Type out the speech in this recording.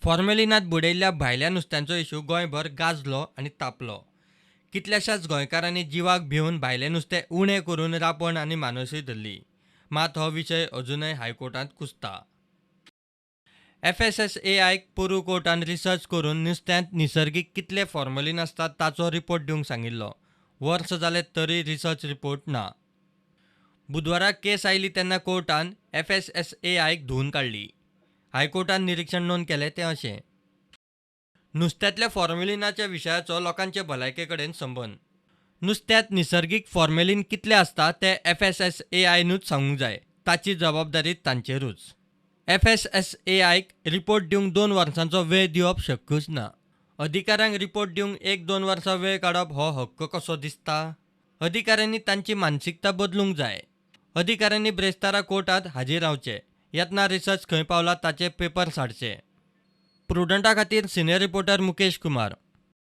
फॉर्मेलिनांत बुडयल्ल्या भायल्या नुस्त्यांचो इशू गोंयभर गाजलो आनी तापलो. कितल्याशाच गोंयकारांनी जिवाक भिवन भायलें नुस्तें उणें करून रांपण आनी मानसूय धरली. मात हो विशय अजूनय हायकोर्टांत कुसता. एफएसएसएआयक पोरूं कोर्टान रिसर्च करून नुस्त्यांत निसर्गीक कितलें फॉर्मेलीन आसता ताचो रिपोर्ट दिवंक सांगिल्लो. वर्स जालें तरीय रिसर्च रिपोर्ट ना. बुधवारा केस आयली तेन्ना कोर्टान एफएसएसएआयक धुंवन काडली. हायकोर्टान निरिक्षण नोंद केलें तें अशें. नुस्त्यांतल्या फॉर्मेलिनाच्या विशयाचो लोकांचे भलायके कडेन संबंद. नुस्त्यांत निसर्गीक फॉर्मेलीन कितलें आसता तें एफएसएसएआयनूच सांगूंक जाय. ताची जबाबदारी तांचेरूच. एफएसएसएआयक रिपोर्ट दिवंक 2 वर्सांचो वेळ दिवप शक्यूच ना. अधिकाऱ्यांक रिपोर्ट दिवंक 1-2 वर्सां वेळ काडप हो हक्क कसो दिसता? अधिकाऱ्यांनी तांची मानसिकता बदलूंक जाय. अधिकाऱ्यांनी ब्रेस्तारा कोर्टांत हाजीर रावचें. येतना रिसर्च खंय पावला ताचे पेपर्स हाडचे. प्रुडंटा खातीर सिनियर रिपोर्टर मुकेश कुमार.